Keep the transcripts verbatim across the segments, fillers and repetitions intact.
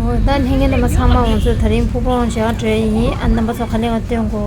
འོ་ད་ལྷན་རྒྱས་རྣམ་པ་ཚང་མ་ང་ཚོ་དེ་རིང་ཕུག་པོ་ཝང་མཇལ་བར་འགྲོ་ཡི་ཡིན། ཨ་རྣམ་པ་ཚོ་ག་ལེར་ང་སྟོན་གོ།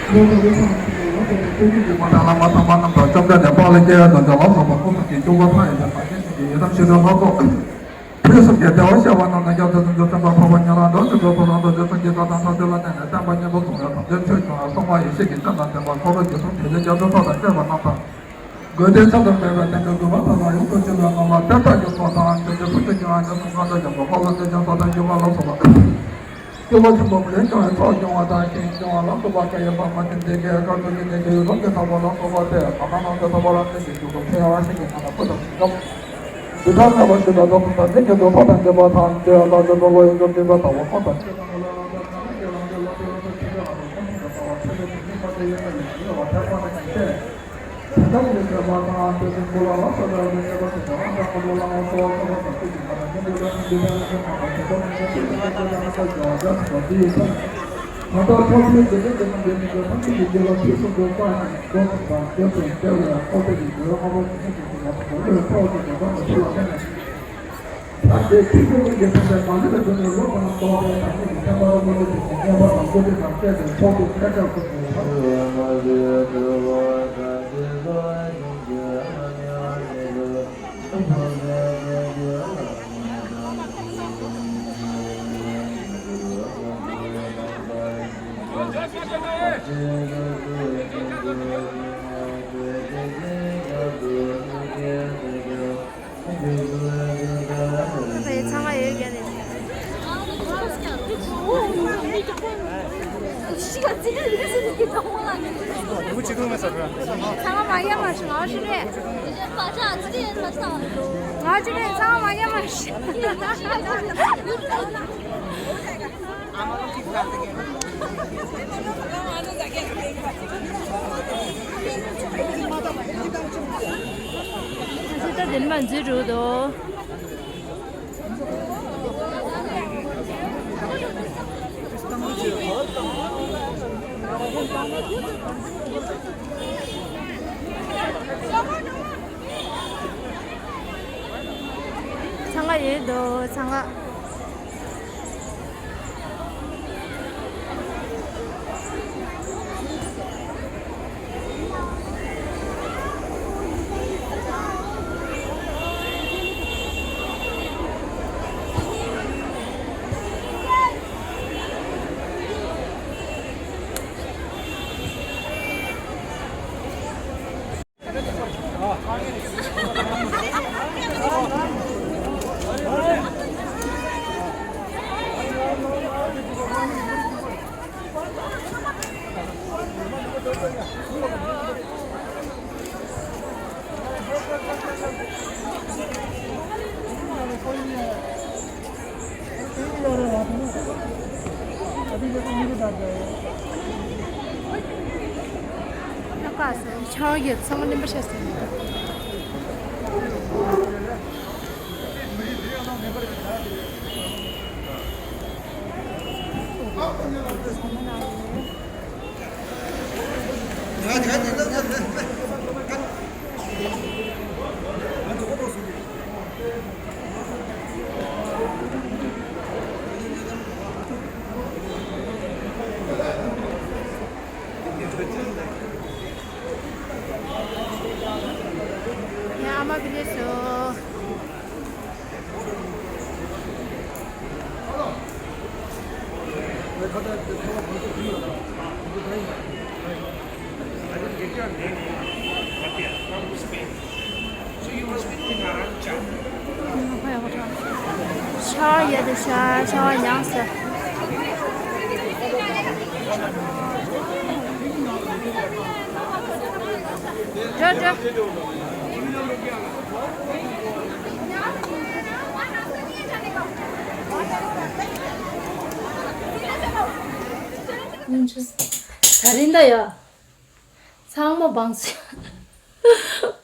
ཆོས་ཀྱི་མ་དང་བླ་མ་དམ་པ་རྣམས་དང་། བཅོམ་ལྡན་འདས་དཔལ་ལ་དགྱེས་པའི་དོན་ཅན་ལ་སོགས་པ་སྐུ་གསུམ་གྱི་སྐྱོབ་པ་མཐའ་ཡས་པའི་བར་ཆད་སེལ་བྱེད་ཡི་དམ་ཞི་ཁྲོའི་ལྷ་ཚོགས། དུས་གསུམ་གྱི་བདེ་བར་གཤེགས་པ་རྣམས་དང་། སྐྱབས་རྗེ་ཙོང་ཁ་པ་ཉན་རང་གྲོལ་གྱི་གོ་འཕང་རབ་ཏུ་བརྗོད་པའི་ཕྱིར། སངས་རྒྱས་ཐམས་ཅད་ཀྱི་ཐུགས་ཀྱི་རྟེན་ལ་བརྟེན་ནས་བསྟན་པ་སྙིང་པོར་བཟུང་བའི་དམ་ཆོས་ཀྱི་ངང་སྲུང་མ་ཡེ་ཤེས་ཀྱི་སྤྱན་དང་ལྡན་པ་འཁོར་ལོས་སྒྱུར་ཚུལ་དེ་ལས་རྒྱ་མཚོའི་ཐོག་ཏུ་བཀྲོལ་བ་རྣམས་དང་། དགོས་འདོད་ཚད་དུ་མེད་པའི་དོན་དུ་འགོད་པ་དག་ལ་ཡོངས་སུ་སྤྱོད་པའི་ངང་ལ་དེ་ལྟར་གྱི་ཚོགས་དང་། དེ་ལྟར་ཕུན་སུམ་ཚོགས་པའི་ངང་ནས་སྲུང་མ་དང་འཇམ་དཔལ་དཔའ་བོ་བདེ་ཆེན་སོགས་དང་སྒྱུ་མ་ལ་སོགས་པ། སྐྱེ་བ་ཆེན་པོ་མི་ལུས་སྐྱོང་བའི་ཚོགས་སྐྱོང་བ་དང་། ཞིང་སྐྱོང་བ་ལ་སོགས་པ་སྐལ་བ་འབུམ་མང་སྟེ། དཀའ་ཐུབ་ཀྱི་གནས་ཀྱི་ཡུལ་ལུང་གི་ཐང་པ་ལ་སོགས་པ་སྟེ། གང་ན་སྣང་སྲིད་ཐོབ་པ་རང་བཞིན་གྱི་སྐྱེ་དགུའི་ཕན་ཡོན་ཤིང་གི་ངང་ལ་སྤུ་ཙམ་ཞིག་སྐབས། འདི་ལྟར་གནས་པ་ཞིག་ལ་རྫོགས་པའི་སངས་རྒྱས་ཀྱི་གོ་འཕང་དང་ལྡན་པ་དང་། དེ་ཡང་ལྷ་ཆེན་འཁོར་ལོ་ཡོངས་སུ་འཛིན་པ་དང་། འོད་དཔག་མེད་དང་། ཚང་མ་ཡོད་རྒྱ་ནས། ཚང་མ་མ་ཡ་མ་ཤི་ང་ཤི་རེད། ང་ཤི་རེད། ཚང་མ་མ་ཡ་མ་ཤི། ད་དེ་མ་འཛུལ་འགྲོ་དོ། ཚང་མ་ཡོད་དོ། ཚང་མ། ཤ་ཡ་ཚང་མ་ལེན་པར་བྱ་ཟེར། ཡ་ཨ་མ་བི་ལེ་སོ། I don't get your name. Katia, from Spain. So you must be Tingarancha. ཤ་ཡ་དེ་ཤ་ཤ་ཡང་ཟེར། འགྲོ་འགྲོ། ད་རིང་ད་ཡ། ཚང་མ་བང་སོ།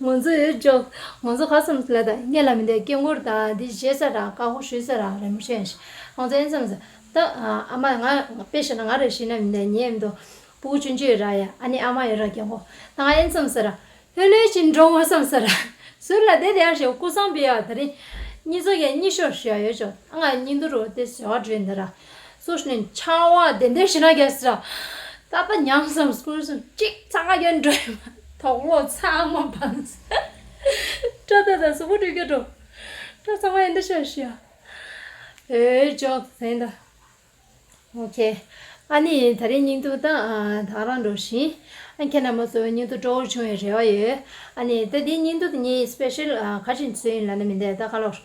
ང་ཚོ་ཡོད་ཅོག་ང་ཚོ་ག་སམ་ལ་ད་ངས་ལ་མི་འདའི་སྐད་ངོར་ད་འདི་བཞེས་ས་ར་ཀ་ཧོ་ཞུས་ས་ར་རེ་མོ་ཤེས་ཤི། ང་ཚོ་ཨེན་སམ་ས་ད་ཨ་མ་ང་དཔེ་བཤད་ན་ང་རེ་ཤི་ན་མི་འདའི་ཉེ་མི་འདུག་སྤུ་གུ་ཆུང་ཆུང་ཡོད་ར་ཡ། ཨ་ནི་ཨ་མ་ཡོད་ར་སྐད་ངོ་ད་ང་ཨེན་སམ་ས་ར་ལྷོད་ལྷོད་ཅིག་འགྲོ་ངོ་སམ་ས་ར། ཟུར་ལ་བསྡད་དེ་ཡར་ཞེ་སྐུ་སང་པི་ཡ་ད་རིང་། གཉིད་ཚོ་གས་གཉིད་ཤོར་ཤི་ཡ་ཡོད་ཅོག་ང་གཉིད་དུ་རུ་དེ་ཟེར་བ་འདྲེན་འདི་ར། སུ་ཤི་ནས་ཆང་བ་དེ་འདྲ་ཤི་ན་རྒྱ་ས་ར། ད་ལྟ་ཉམས་སམ་སྐུར་སོང་གཅིག་ཚང་མ་ཡོན་འགྲོ་ཡོད་མ། དོག་ལོ་ཚང་མ་བང་། སྐྲ་ད་ད་གཟུགས་པོ་འགྲོས་ཀྱི་འགྲོ། སྐྲ་ཚང་མ་ཡོན་འདི་ཤ་ཤི་ཡ། ཨེ་ཅོག་ཟེན་ད། ཨོ་ཁེ། ཨ་ནི་ད་རིང་བརྙན་ཐུང་ད་ད་རང་འགྲོ་བཞིན། ཨ་ཁྱེད་རྣམ་པ་ཚོ་བརྙན་ཐུང་སྤྲོ་བོ་བྱུང་བའི་རེ་བ་ཡོད། ཨ་ནི་ད་འདིའི་བརྙན་ཐུང་དེ་ངས་སྤེ་ཤལ་ག་རེ་བྱས་ནས་བཟོས་ཡིན་ལབ་ན་མི་འདུག་ད་ག་ལོར།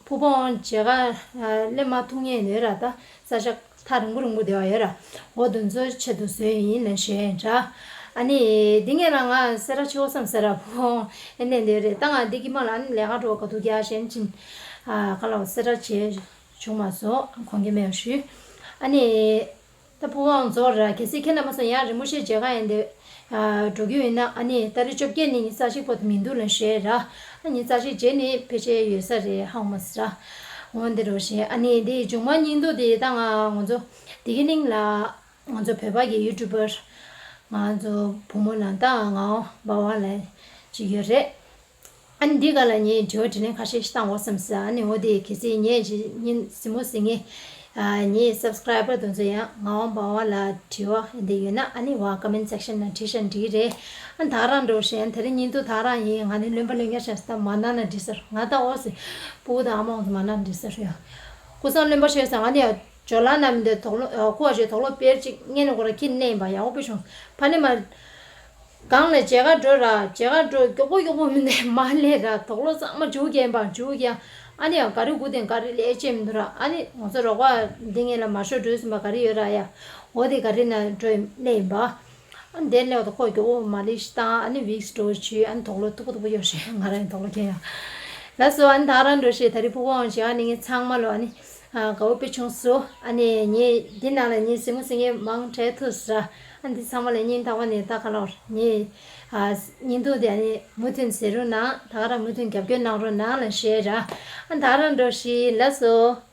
ཕུ་བོང་མཇལ་ཁ་སླེབས་མ་ཐུབ་མཁན་ཡོད་ར། ད་ས་ཆ་ཐག་རིང་པོ་རིང་པོ་བསྡད་པ་ཡོད་ར། འོ་དེ་ཚོའི་ཆེད་དུ་བཟོས་ཡིན་ལབ་ཞུ་ཡིན་འདྲ། ཨ་ནི་འདི་ངས་རང་ང་སེ་ར་ཆེ་བོ་བསམ་སེ་ར་ཕུ་བོང་ཨེ་ནས་འདི་རེད། ད་ང་འདི་གི་མ་ལ་ཨ་ནི་ལས་ཀ་འགྲོ་ག་དུས་རྒྱག་ཞེན་ཅིན། ག་ལ་སེ་ར་བྱས་བྱུང་མ་སོང་ཁོང་གི་མེད་ཞུས། ཨ་ནི། ད་ཕུ་བོང་ཚོ་ར་གལ་སྲིད་ཁྱེད་རྣམ་པ་ཚོ་ཡང་རི་མོ་ཤེས་མཇལ་ཁ་ཡིན་དེ། འགྲོ་རྒྱུ་ཡིན་ན་ཨ་ནི་ཏ་རིག་བཅོ་བརྒྱད་ནས་ཉི་ཤུ་རྩ་གཅིག་བར་དུ་མི་འདུག་ལབ་ཞུས་ར། ཨ་ཉི་ཤུ་རྩ་གཅིག་རྗེས་ནས་ཕལ་ཆེར་ཡོད་ས་རེད་ཧ་གོ་མ་སོང་ར། འོ་འདི་རུ་བཞིན་ཨ་ནི་འདི་མཇུག་མ་བརྙན་ཐུང་དེ་ད་ང་ང་ཚོ་དེ་གི་ནིང་ལ་ང་ཚོ་བོད་པ་གི་ཡུ་ཊུབ་པར་ང་ཚོ་བུ་མོ་ལ་ད་ངའོ་འབའ་བ་ལ་ཅིག་ཡོད་རེད། ཨ་ནི་འདི་ག་ལ་ངས་དྲི་བ་དྲིས་ལན་ཁ་ཤས་ཤིག་བཏང་འོ་བསམ་སོང་། ཨ་ནི་འོ་དེ་གལ་སྲིད་ངས་ཅིག་ཉིན་གཟིགས་མོ་གཟིགས་མཁན་ངའི་སབ་སི་ཀ་རའི་བར་དེ་ཚོ་ཡང་ངག་དབང་འབའ་བ་ལ་དྲི་བ་འདི་ཡོད་ན་ཨ་ནི་བ་ཀོ་མེན་ཊི་སེག་ཤན་ནང་བྲིས་ཤག་འགྲིག་གི་རེད། ཨ་ནི་ད་རང་འགྲོ་བཞིན་དེ་རིང་བརྙན་ཐུང་ད་རང་ཡིན། ང་ནི་རློན་པ་རློན་རྒྱག་བྱས་ད་མ་ན་ན་འགྲིག་ཟེར། ང་ད་འོ་ཟེར། སྤུ་གུ་དང་ཨ་མ་འོང་ཚོ་མ་ན་ན་འགྲིག་ཟེར་ཡ། ཀུ་སང་རློན་པ་ཤོད་ཟེར། ང་ནི་ཇོ་ལ་ན་མི་འདོད་དོག་ལོ་ཁུ་བ་ཞེས་དོག་ལོ་དཔེར་གཅིག་ངས་ནི་ཁོ་ར་ཁྱི་ནས་ཡིན་པ་ཡག་པོ་དཔེ་བྱུང་ཕ་ནི་མ། གང་ལ་མཇལ་ཁ་འགྲོ་ར། མཇལ་ཁ་འགྲོ་མགྱོགས་པོ་མགྱོགས་པོ་མི་འདུག་མ་སླེབས་ར། དོག་ལོ་གཙང་མ་མཇུག་རྒྱན་པ་མཇུག་རྒྱན། ཨ་ནི་ཡང་ག་རེ་སྒུག་དེ་ག་རེ་ལས་བྱེད་མི་འདུག་ར། ཨ་ནི་ང་ཚོ་རོགས་པ་འདི་ངེད་ལ་མ་ཤོར་འགྲོ་ཟིན་པ་ག་རེ་ཡོད་ར་ཡ། འོ་དེ་ག་རེ་ན་འགྲོ་སླེབས་ཡིན་པ། ཨ་ནི་དེ་སླེབས་ད་ཁོ་མགྱོགས་པོ་མ་ལི་ཤི་བཏང་། ཨ་ནི་ཝིག་སི་འགྲོ་བྱུས། ཨ་ནི་དོག་ལོ་མཐུག་པོ་མཐུག་པོ་ཡོད་ཤེས། ང་རང་ཡང་དོག་ལོ་ཁྱེར་ཡ། ལགས་སོ། ཨ་ནི་ད་རང་འགྲོ་ཤེས། ད་རེས་ཕུ་བོ་ཨང་བྱེད་ཨ་ནི་ངས་ཚང་མ་ལོ་ཨ་ནི། ཨ་དགའ་བོ་དཔེ་བྱུང་སོང་། ཨ་ནི་ངས་འདི་ནང་ལ་ངས་གཟིགས་མོ་གཟིགས་མཁན་མང་དྲགས་ཐུག་སོང་ར། ཨ་འདི་ཚང་མ་ལ་སྙིང་ཐག་པ་ནས་ད་ག་ལོར་ངས་ཨ་བརྙན་ཐུང་དེ་ཨ་ནི་མུ་མཐུད་གཟིགས་རོགས་གནང་། ད་ག་རང་མུ་མཐུད་རྒྱབ་སྐྱོར་གནང་རོགས་གནང་ལབ་ཞུ་ཡ་ར། ཨ་ད་རང་འགྲོ་ཤིག་ལགས་སོ།